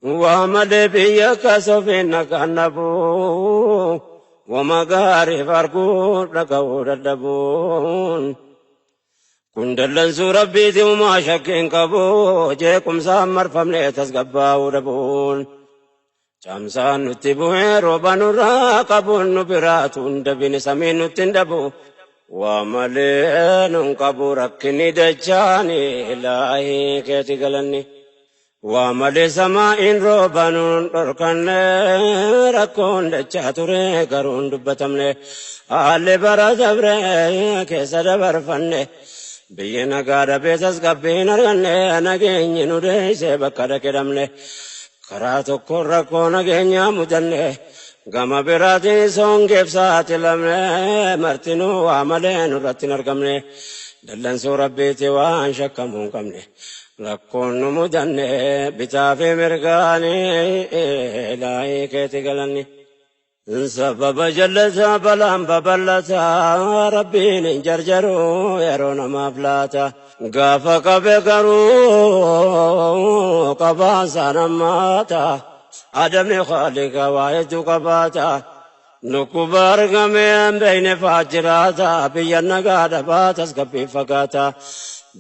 Waa malee biyya kasofiin nagaan dhabu. Wama gaariif arguu dhaga'uu dadhabuun. Kun dallansuu Rabbiiti umaa shakkiin qabu. Jeequmsaan marfamnee tasgabbaa'uu dhabuun. Caamsaan nutti bu'ee rooba nurraa qabuun nu biraatu hin dabine samiin nutti hin dhabu. Waa malee nun qabu rakkinni dachaani ilaahii keeti galanni. Waa malee samaa'iin rooba nun dhorkanne rakkoon dachaa ture garuu hin dubbatamne. Haalli bara dabre keessa dabarfanne biyyi nagaa dhabee tasgabbii hin arganne nageenyi nu deessee bakka dhaqe dhabne. Karaa tokkoon rakkoo nageenyaa mudanne gama biraatiin hongeef saaxilamne martinuu waa malee nurratti hin argamne dallansuu Rabbiiti waan shakkamuu hin qabne rakkoon nu mudanne bitaa fi mirgaanii ilaahii keeti galanni. Sababa jallataa balaan babal'ataa Rabbiin hin jarjaru yeroo namaaf laata. Gaafa qabe garuu qabaan hammaata. Adabni Khaaliqa waa hedduu qabaata. Dhukkuba argamee hin beekne fa'aa jiraata. Biyya nagaa dhabaa tasgabbii fagaata.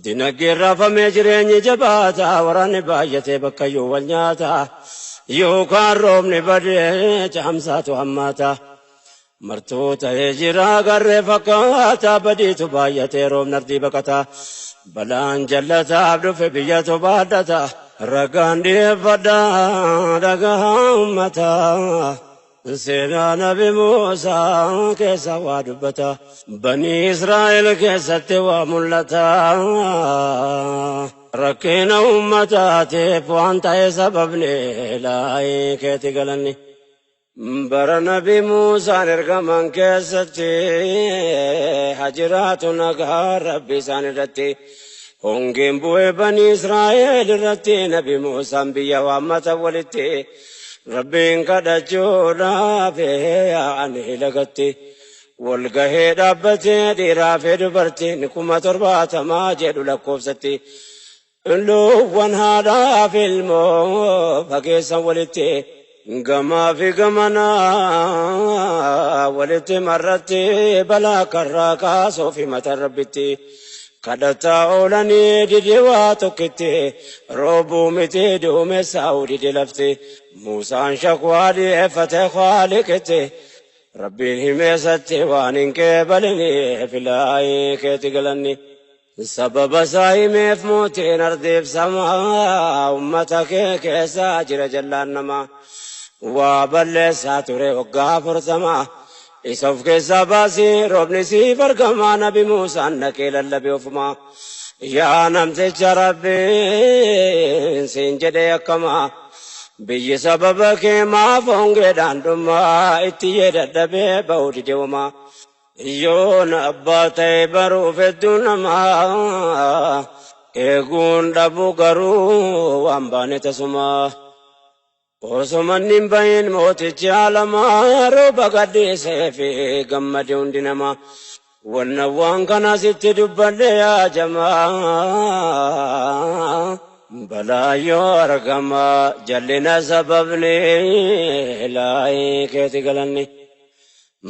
Dinagdeen raafamee jireenyi jabaata. Waraanni baay'atee bakkayyuu wal nyaata. Yookaan roobni badee caamsaatu hammaata. Martuu ta'ee jira garree fakkaata badiitu baay'atee roobni ardii baqata. Balaan jallataaf dhufe biyyatu baadhata. Ragaan dhiyeeffadha dhagaa uummataa. Seenaa Nabi Muusaa keessa waa dubbata. Banii Israa'el keessatti waa mul'ata. Rakkina uummataatiif waan ta'e sababni ilaahii keeti galanni. Bara Nabi Muusaan ergaman keessatti hajiraatu nagaa Rabbi isaan irratti. Hongeen bu'ee banii Israa'el irratti Nabi Muusaan biyya waammata walitti. Rabbiin kadhachuudhaaf yaa'anii lagatti. Walgahee dhaabbatee dhiiraa fi dubartiin 70,000 jedhu lakkoofsatti. Loowwan haadhaa fi ilmoo fageessan walitti. Gamaa fi gamanaa walitti marratti balaa karraa kaasuu fi mataa Rabbitti. Kadhataa oolanii dide waa tokkitti roobuu miti duumessaa'uu dide lafti. Muusaan shakwaa dhiyeeffate Khaaliqitti. Rabbiin himeessatti waan hin qeebaliniif ilaahii keeti galanni. Sababa isaa himeef mootiin ardiif samaa ummata kee keessa jira jallaan namaa. Waa balleessaa ture waggaa 40 isa of keessaa baasii roobni siif argamaa Nabi Muusaan dhaqee lallabe ofumaa. Yaa namticha Rabbiin siin jedhee akkamaa biyyi sababa kee maaf hongeedhaan dhumaa itti yee dadhabee ba'uu dide homaa. Yoon abbaa ta'e baruuf hedduu namaa eeguun dhabu garuu waan baane tasumaa. Osoo manni hin bahin mootichi aalamaa rooba gadhiisee fi gammade hundi namaa. Wanna waan kana sitti dubbadhe yaa jamaa. Balaa yoo argama jallina sababni ilaahii keeti galanni.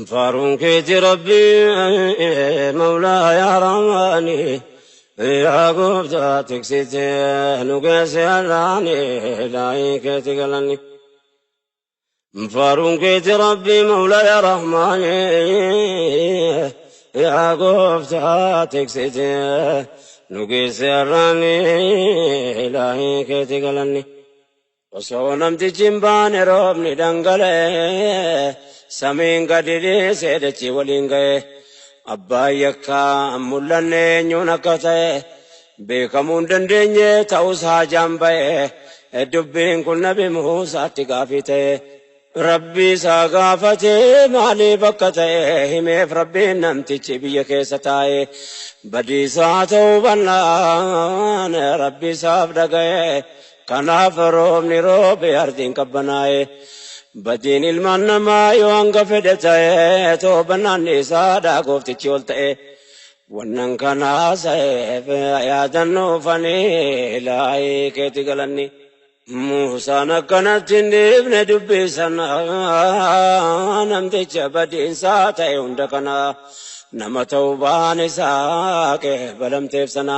Faaruun keeti Rabbi Mawlaa yaa Rahmaani yaa gooftaa tiksite nu geesse har'aani ilaahii keeti galanni. Faaruun keeti Rabbi Mawlaa yaa Rahmaani yaa gooftaa tiksite nu geesse har'aani ilaahii keeti galanni. Osoo namtichi hin baane roobni dhangala'e samiin gadi dhiisee dachii waliin ga'e. Abbaan yakkaa mul'anne eenyuun akka ta'e beekamuu hin dandeenye ta'us haajaan ba'e. Dubbiin kun Nabi Muusaatti gaafii ta'e. Rabbii isaa gaafate maaliif akka ta'e himeef Rabbiin namtichi biyya keessa taa'e badiisaa ta'uu bannaan Rabbi isaaf dhaga'e. Kanaaf roobni roobe ardiin qabbanaa'e. Badiin ilmaan namaa yoo hanga fedhe ta'e toobannaan isaadha gooftichi ol ta'e. Wannan kana sa'eef yaadannuufanii ilaahii keeti galanni. Muusaan akkanatti hin dhiifne dubbii sana, namticha badiinsaa ta'e hunda kana, nama tawbaan isaa qeebalamteef sana.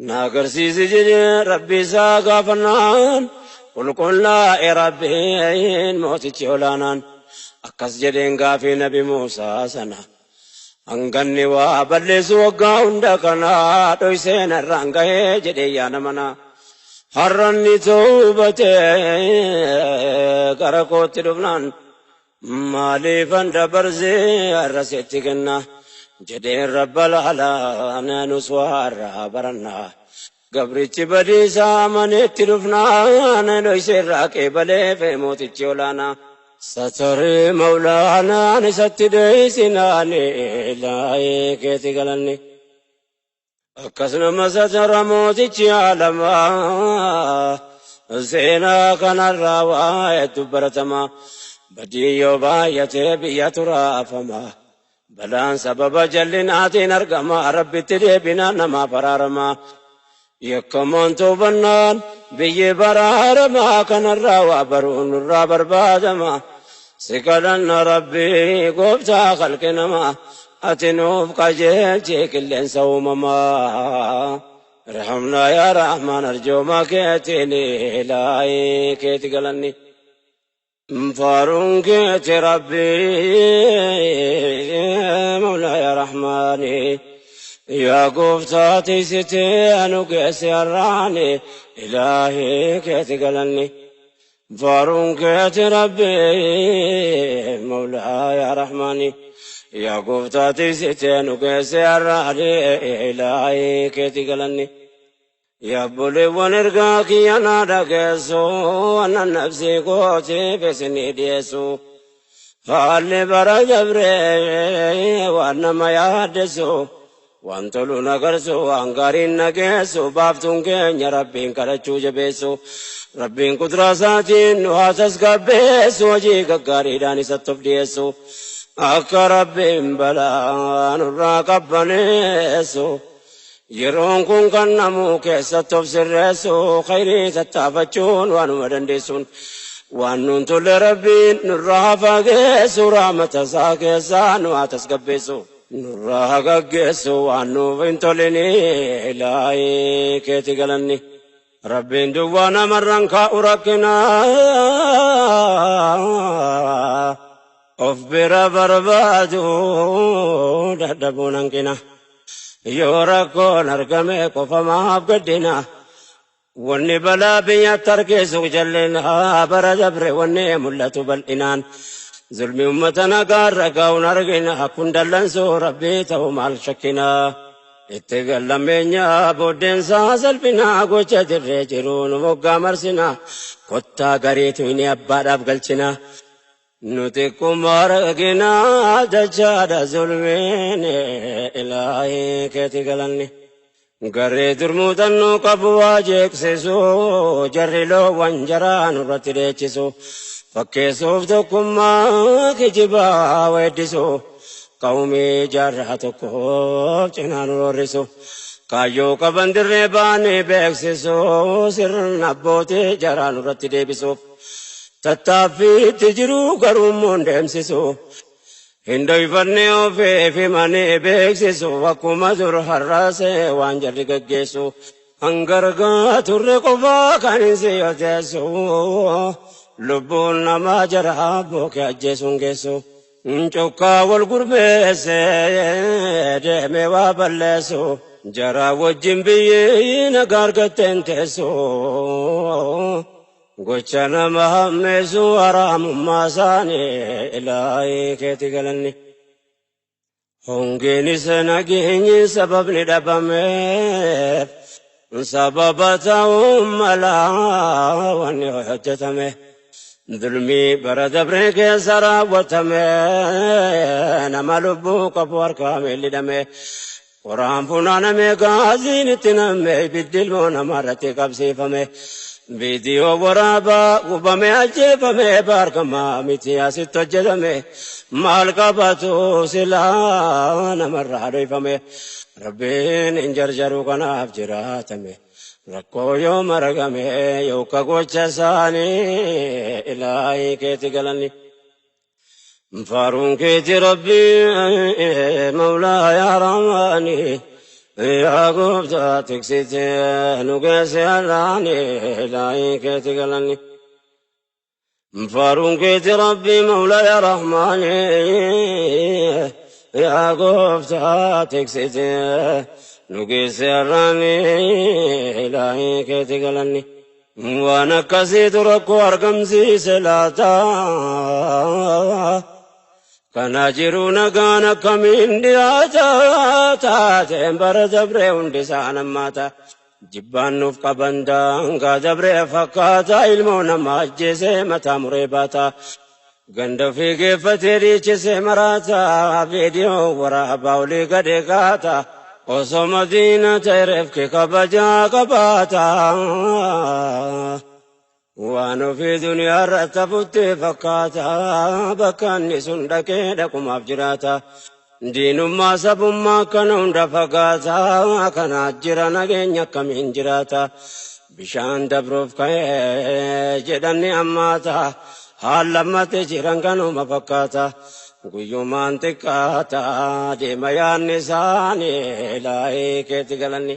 Na agarsiisi jedhee Rabbi isaa gaafannaan, qulqullaa'e Rabbiin mootichi olaanaan. Akkas jedheen gaafii Nabi Muusaa sana. Hanganni waa balleessu waggaa hunda kana dhoysee narraan gahee jedhee yaa namana. Har'anni tawbatee gara kootti dhufnaan, maaliifan dabarsee har'a sitti kenna jedheen Rabbal alaa, nus waa irraa baranna. Gabrichi badiisaa amaneetti dhufnaan, dhoysee irraa qeebalee fe mootichi olaanaa. Sataree Mawlaanaan isatti dheeysinaan, ilaahee keeti galanni. Akkas nama satara mootichi aalamaa, seenaa kanarraa waa hedduu baratama. Badii yoo baay'atee biyya turaafama. Balaan sababa jallinaatiin argama, Rabbitti deebinaan namaaf araarama. Yakkamaan toobannaan biyyi baraarama, kanarraa waa baruun nurraa barbaadama. Si kadhanna Rabbii gooftaa khalqi namaa, ati nuuf qajeelchi qilleensa uumamaa. Irhamnaa yaa Rahmaan arjooma keetiin, ilaahii keeti galanni. Faaruun keeti Rabbii Mawlaa yaa Rahmaani, yaa gooftaa tiisitee anu geesse har'aani, ilaahii keeti galanni. Faaruun keeti Rabbii Mawlaa yaa Rahmaani, yaa gooftaa tiisitee nu geesse har'aani, ilaahii keeti galanni. Yaa obboleewwan, ergaa kiyya naa dhageessu, annan nafsii kootiif isinii dhiyeessu. Haalli bara dabree waan nama yaaddessu, waan tolu nagarsu, waan gaariin nageessu, baaftuun keenya Rabbiin kadhachuu jabeessu. Rabbiin kudraa isaatiin nu haa tasgabbeessu, hojii gaggaariidhaan isatti of dhiyeessu. Akka Rabbiin balaa nurraa qabbaneessu. Yeroon kun kan namuu keessatti of sirreessu, khayrii tattaafachuun waanuma dandeessuun. Waan nuun tolle Rabbiin nurraa haa fageessu, rahmata isaa keessaa nu haa tasgabbeessu. Nurraa haa gaggeessu waan nuuf hin tolini, ilaahii keeti galanni. Rabbiin duwwaa namarraan kaa'u rakkina. Of bira barbaadu dadhabuun hanqina. Yoo rakkoon argame qofa maaf gaddina? Wanni balaa biyyatti harkisu jallina, bara dabre wanni mul'atu bal'inaan. Zulmi uummata nagaarra gaa'uun argina, kun dallansuu Rabbii ta'u maal shakkina? Itti gallameenya booddeensaa salphina, gocha dirree jiru nu moggaa marsina. Kottaa gareetu inni abbaadhaaf galchina. Nuti kuma argina dachaadha zulmiin, ilaahii keeti galanni. Garee dur muuxannoo qabu waa jeeqsisu, jarri loowwan jaraa nurratti dheechisu. Fakkeessuuf tokkummaa kijibaa weeddisu. Qawmii jaarraa tokkoof cinaa nu roorrisu. Kaayyoo qaban dirree baanii beeksisu, sirna abbootii jaraa nurratti deebisuuf. Tattaaffiitti jiru garuu immoo hin deemsisu. Hin dhoyfanne ofiif himanii beeksisu, akkuma dur har'aasee waan jarri gaggeessu. Hangargaa turre qofaa kan hin siyoteessu. Lubbuun namaa jara bookee ajjeesuun geessu. Cokkaa wal gurmeesse deemee waa balleessu. Jara wajjin biyyi nagaa argatteen teessu. Gocha nama hammeessu haraamummaa isaanii, ilaahii keeti galanni. Hongeenis nageenyi sababni dhabameef, sababa ta'uu mala wanni hojjetame. Dulmii bara dabree keessa raawwatame, nama lubbuu qabu harkaa miillidhame. Qoraan funaaname, gaaziin itti namme, ibiddi ilmoo namarratti qabsiifame. Viidiyoo waraabaa gubame ajjeefame, baargamaa miti asitti hojjetame. Maal qabatu silaa namarraa dhoyfame? Rabbiin hin jarjaru, kanaaf jiraatame. Rakkoo yoo maragame yooka gocha isaanii ilaahii keeti galanni. Faaruun keeti Rabbii Mawlaa yaa Rahmaani yaa gooftaa tiksite nu geesse har'aani ilaahii keeti galanni. Faaruun keeti Rabbii Mawlaa yaa Rahmaani yaa gooftaa tiksite nu geesse har'aani ilaahii keeti galanni. Waan akkasiitu rakkoo argamsiise laata? Kana jiru nagaan akkamiin dhiyaata? Taateen bara dabree hundi isaa nammaata. Jibbaan nuuf qaban daangaa dabree fakkaata. Ilmoo nama ajjeesee mataa muree baata. Ganda ofii geeffatee dhiichisee maraata. Viidiyoo waraabaa olii gadi kaata. Osoo madiina ta'e reefki kabajaa qabaata. Waan ofii duniyaa irratti hafutti fakkaata. Bakka inni sun dhaqee dhaqumaaf jiraata. Diinummaa sabummaa kana hunda fagaata. Kana jira nageenya akkamiin jiraata. Bishaan dabruuf ka'ee jedhanni ammaata. Haala ammatti jiran kanuma fakkaata. Guyyumaan xiqqaata deema yaadni isaanii ilaahii keetti galanni.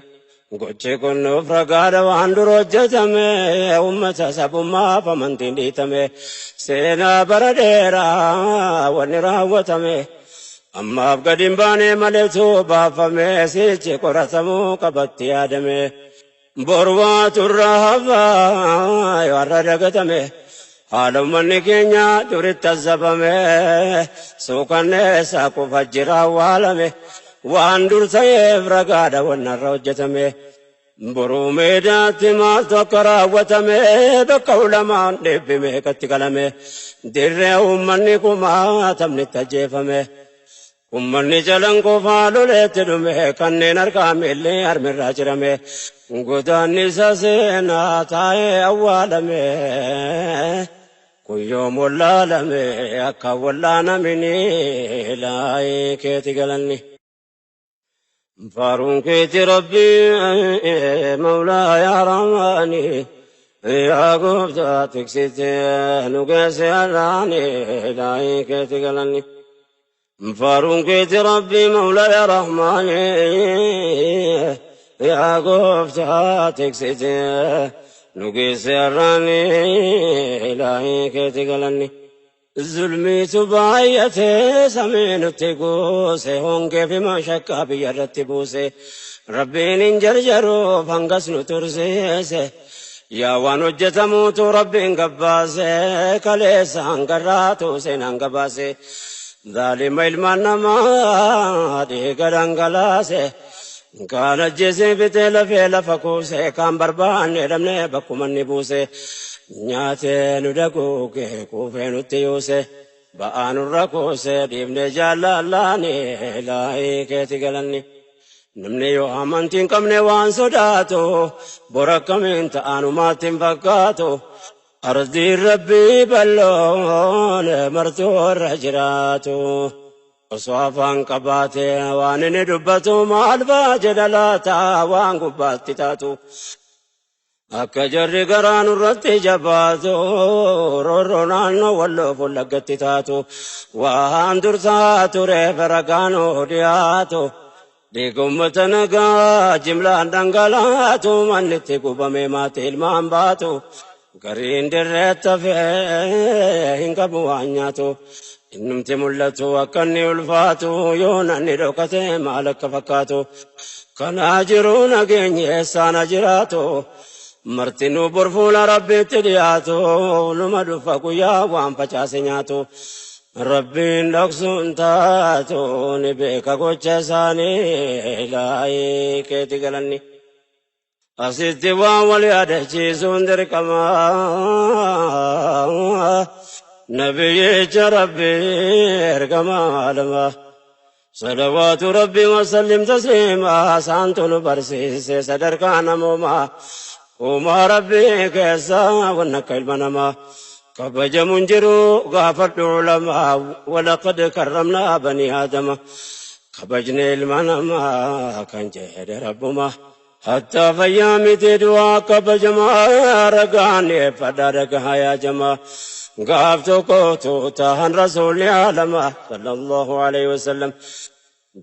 Gochi kun nuuf ragaadha waan dura hojjetame uummata sabummaaf amantiin dhiitame seenaa bara dheeraa wanni raawwatame ammaaf gadi hin baane maleetu baafame sichi qoratamuu qabatti yaadame boru waatu irraa hafaa yoo har'a dagatame haala uummanni keenya duritti azzabame suukanneessa kufa jira awwaalame waan dur ta'eef ragaadha wanna irra hojjetame. Boruu meedaatti maaltu akka raawwatame bakka ulamaan dhibbi meeqatti qalame dirree uummanni kumaatamni itti ajjeefame. Uummanni jalan qofaa loleetti dhume kanneen harkaa miilli harmirraa cirame godaanni isa seenaa taa'ee awwaalame. Kun yoom wallaalame akka wallaanamini ilaahii keeti galanni. Faaruun keeti Rabbii Mawlaa yaa Rahmaani yaa gooftaa tiksite nu geesse har'aani ilaahii keeti galanni. Faaruun keeti Rabbii Mawlaa yaa Rahmaani yaa gooftaa tiksite nu geesse har'aani ilaahii keeti galanni. Zulmiitu baay'ate samii nutti guuse hongee fi mashakkaa biyya irratti buuse Rabbiin hin jarjaruuf hangas nu tursiise yaa waan hojjetamuutu Rabbiin gabbaase kaleessa hangarraatu seenaan gabaase zaalima ilmaan namaa dhiiga dhangalaase kaan ajjeesee fixee lafee lafa kuuse kaan barbaanne dhabne bakkuma inni buuse nyaatee nu daguuge kuufee nutti yuuse ba'aa nurra kuuse dhiifne jaallallaani ilaahii keeti galanni. Namni yoo amantii hin qabne waan sodaatu bor akkamiin ta'anumaatti hin fakkaatu. Ardiin rabbii bal'oon martuu irra jiraatu. Osoo afaan qabaate waan inni dubbatu maal fa'a jedha laata waan gubbaatti taatu. Akka jarri garaa nurratti jabaatu roorroo naannoo walloo fullaggatti taatu waan dur ta'aa tureef ragaan dhiyaatu. Dhiiga uummata nagaa jimlaan dhangalaatu manni itti gubame maatii ilmaan baatu. Gariin dirreetti hafee hin qabu waan nyaatu. Innumti mul'atu akka inni ulfaatu yoo namni dhokate maal akka fakkaatu. Kanaa jiru nageenyi eessaan jiraatu. Martinuu bor fuula Rabbiitti dhiyaatu. Numa dhufa guyyaa waan facaase nyaatu. Rabbiin dhoksuun taatu ni beeka gocha isaanii ilaahii keeti galanni. Asitti waan wal yaadachiisuun dirqama. Nabiyyicha Rabbii ergama alama. Salawaatu Rabbii wasallim tasliima saantu nu barsiise sadarkaa namoomaa. Uumaa Rabbii keessa wanna akka ilma namaa. Kabajamuun jiru gaafadhu ulamaa walaqad karramnaa banii aadama. Kabajne ilma namaa kan jedhe Rabbuma. Hattaa fayyaa miti du'aa kabajamaa ragaan dhiyeeffadhaa dhagahaa yaa jamaa. Gaaf tokko tuutahan rasuulli alama sallallahu alaihi wasallam.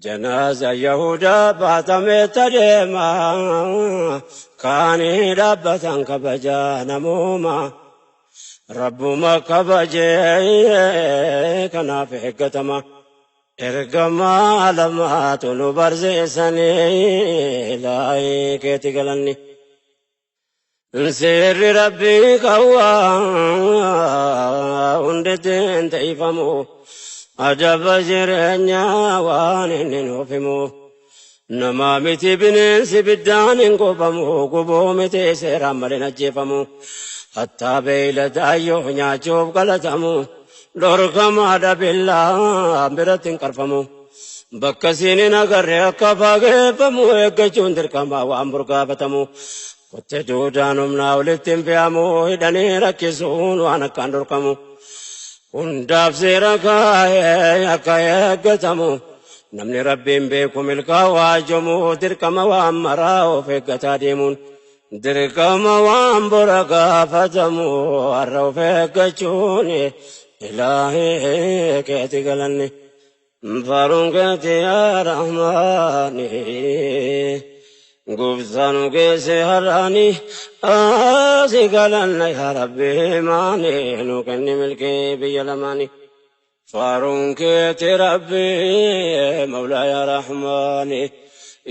Janaaza Yahudaa baatamee tadeema kaanii dhaabbatan kabajaa namooma. Rabbuma kabajee kanaaf eeggatama. Ergamaa lamaatu nu barsiisanii ilaahii keeti galanni. Seerri Rabbii qawwaa hundittiin teeyfamu adaba jireenyaa waan inni nuuf himu. Namaa miti bineensi biddaan hin gubamu gubuu miti seeraan malee hin ajjeefamu. Hattaa beeyladaayyoo nyaachuuf qalatamu dhorkamaadha billaa biratti hin qarfamu. Bakka siin hin agarre akka fageeffamu eeggachuun dirqama waan burgaafatamu. Kotte duudaan humnaa olitti hin fe'amu hidhanii rakkisuun waan akkaan dhorkamu. Hundaaf seera kaa'ee akka eeggatamu. Namni Rabbiin beeku milkaa'u haajomu dirqama waan maraa of eeggataa deemuun. Dirqama waan bora gaafatamu har'a of eeggachuun ilaahii keeti galanni. Faaruun keeti yaa Rahmaani. Gooftaa nu geesse har'aani si galanna yaa Rabbi maani nu kenni milkii biyya lamaani. Faaruun keeti Rabbi Mawlaa yaa Rahmaani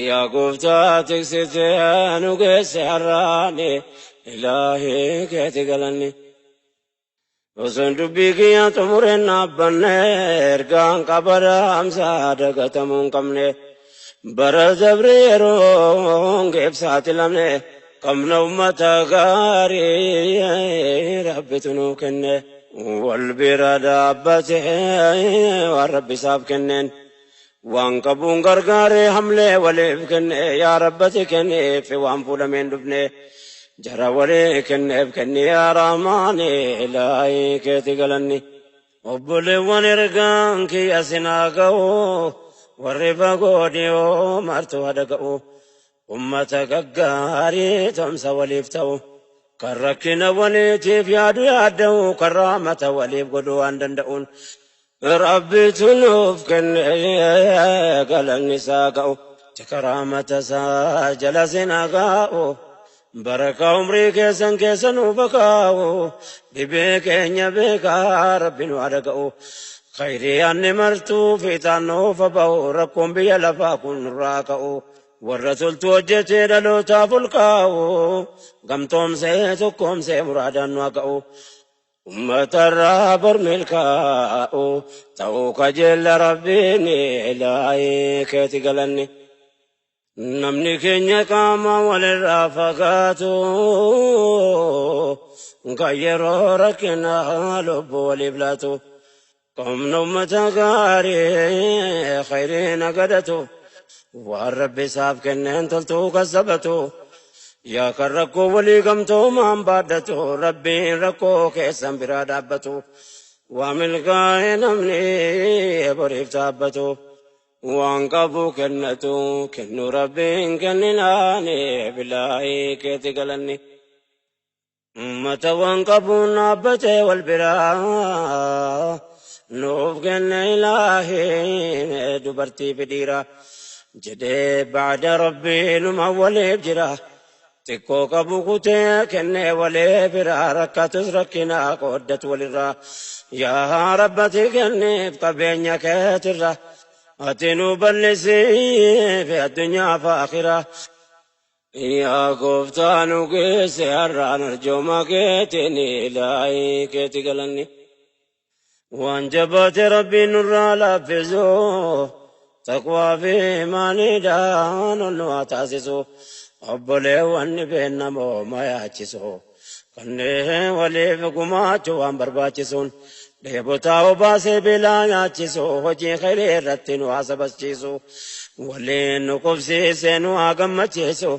yaa gooftaa tiksitee nu geesse har'aani ilaahii keeti galanni. Osoon dubbii kiyya xumureen dhaabbanne ergaan qaba dhaamsa dagatamuu hin qabne. Bara dabre yeroo hongeef saaxilamne qabna ummata gaarii Rabbitu nuu kenne. Wal bira dhaabbate waan Rabbi isaaf kenneen. Waan qabuun gargaaree hamlee waliif kenne yaa Rabbati kenniif waan fuudhameen dhufne. Jara walii kenneef kenni yaa Rahmaani ilaahii keeti galanni. Obboleewwan ergaan kiyya sinaa ga'u warri fagoo dhiyoo martu haa dhaga'u. Ummata gaggaarii tumsa waliif ta'u. Kan rakkina waliitiif yaadu yaadda'u kan rahmata waliif godhu waan danda'uun. Rabbitu nuuf kenne galanni isaa ga'u. Tika rahmata isaa jala sinaa gaa'u. Barakaa umrii keessan keessa nuuf haa kaa'u. Dhibee keenya beekaa Rabbi nu haa dhaga'u. Khayrii yaanni martuu fiixaan nuuf haa ba'u. Rakkoon biyya lafaa kun nurraa haa ka'u. Warra toltuu hojjetee dhalootaaf ol kaa'u. Gamtoomsee tokkoomsee muraadaan nu haa ga'u. Ummatarraa bor milkaa'u ta'uu kajeella Rabbiin ilaahii keeti galanni. Namni keenya qaama walirraa fagaatu kan yeroo rakkinaa lubbuu waliif laatu. Qabna ummata gaarii khayrii nagadatu waan Rabbi isaaf kenneen toltuu kassabatu. Yaa kan rakkoo walii gamtoomaan baadhatu Rabbiin rakkoo keessan biraa dhaabbatu. Waa milkaa'e namni boriif dhaabbatu. Waan qabu kennatu kennu Rabbiin kenninaani bilaahii keeti galanni. Ummata waan qabuun dhaabbatee wal biraa nuuf kenne ilaahiin dubartii fi dhiira jedhee ba'da Rabbii numa waliif jira. Xiqqoo qabu kutee kennee walii bira rakkatus rakkina qooddatu walirraa. Yaa Rabbati kenniif qabeenya keetirra ati nu bal'isiif addunyaa fi akhiraa. Yaa gooftaa nu geesse har'aan arjooma keetiin ilaahii keeti galanni. Waan jabaate Rabbiin nurraa laaffisu taqwaa fi imaaniidhaan ol nu haa taasisu. Obboleewwan dhibeen namooma yaachisu. Kanneen waliif gumaachuu waan barbaachisuun dheebotaa obaasee beelaa nyaachisu hojii khayrii irratti nu haa sabachiisu. Waliin nu qubsiisee nu haa gammachiisu.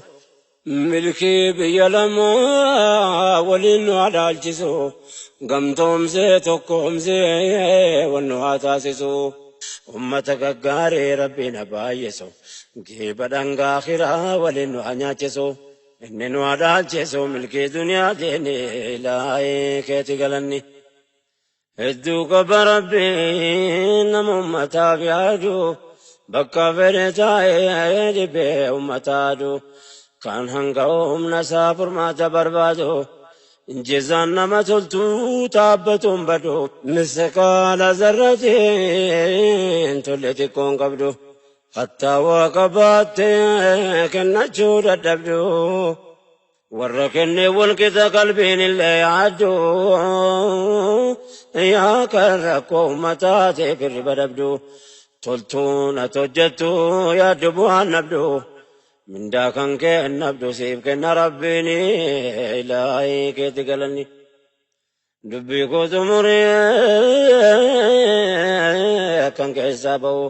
Milkii biyya lamaa waliin nu haa dhaalchisu. Gamtoomsee tokkoomsee wal nu haa taasisu. Ummata gaggaarii Rabbiin haa baay'isu. Geeba dhangaa akhiraa waliin nu haa nyaachisu. Inni nu haa dhaalchisu milkii duniyaatiin ilaahii keeti galanni. Hedduu qaba Rabbiin nama ummataaf yaadu. Bakka fedhe taa'ee dhibee ummataa adu. Kan hanga humna isaa furmaata barbaadu. Jezaan nama toltuu taabbatuun badu. Misqaala zarratiin tolle xiqqoon qabdu. Hattaa waa qabaattee kennachuu dadhabdu. Warra kennee wal qixa qalbiin illee yaaddu. Yaa kan rakkoo uummataa ta'e hirriba dhabdu. Toltuun ati hojjettu yaaddu bu'aan dhabdu. Mindaa kan kee hin dhabdu siif kenna Rabbiin ilaahii keetti galanni. Dubbii koo xumuree akkan keessaa ba'u.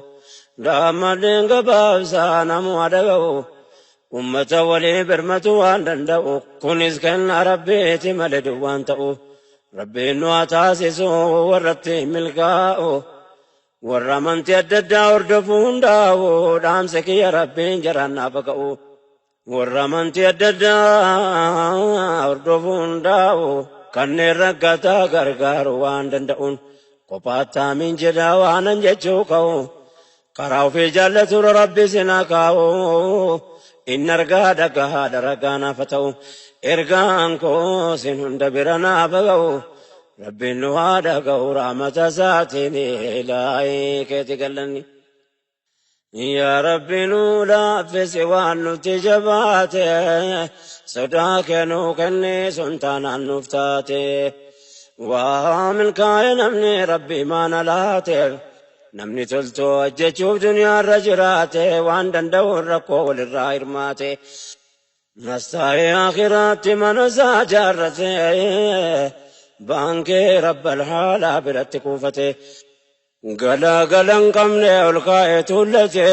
Daammadheen gabaabsaa namuu haa dhaga'u. Ummata walii birmatu waan danda'u. Kunis kenna Rabbiiti malee duwwaan ta'u. Rabbiin nu haa taasisu warratti milkaa'u. Warra amantii adda addaa hordofu hundaa'u dhaamsa kiyya Rabbiin jaraan naaf haa ga'u. Warra amantii adda addaa hordofu hundaa'u kanneen rakkataa gargaaru waan danda'uun kophaatti aamiin jedhaa waanan jechuu ka'u. Karaa ofii jaallaturra Rabbi isin haa kaa'u. Inni argaa dhagahaadha ragaa naaf haa ta'u. Ergaan koo isin hunda bira naaf haa ga'u. Rabbiin nu haa dhaga'u rahmata isaatiin ilaahii keeti galanni. Yaa Rabbi nu laaffisi waan nutti jabaate sodaa kee nuu kenni sun taanaan nuuf taate. Waa milkaa'e namni Rabbi maana laateef namni toltuu hojjechuuf duniyaarra jiraate waan danda'uun rakkoo walirraa hirmaate. Nastaa'ee akhiraatti mana isaa jaarrate baankii rabbal haalaa biratti kuufate. Galaa gala hin qabne ol kaa'ee tuullate.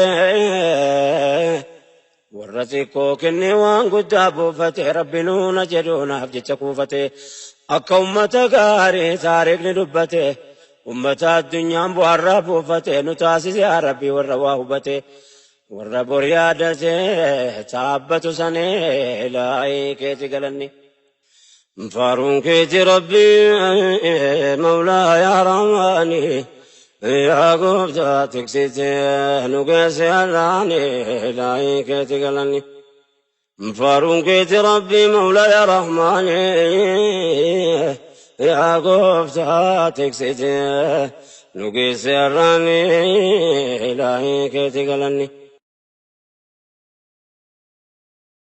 Warra xiqqoo kennee waan guddaa buufate Rabbi nuuna jedhu naaf jecha kuufate. Akka ummata gaarii taariikni dubbate. Ummata addunyaan bu'aarraa buufate nu taasise yaa Rabbi warra waa hubate. Warra bor yaadate taabbatu sanee ilaahii keeti galanni. Faaruun keeti Rabbi Mawlaa yaa Rahmaani yaa gooftaa tiksite nu geesse har'aani ilaahii keeti galanni. Faaruun keeti Rabbi Mawlaa yaa Rahmaani yaa gooftaa tiksite nu geesse har'aani ilaahii keeti galanni.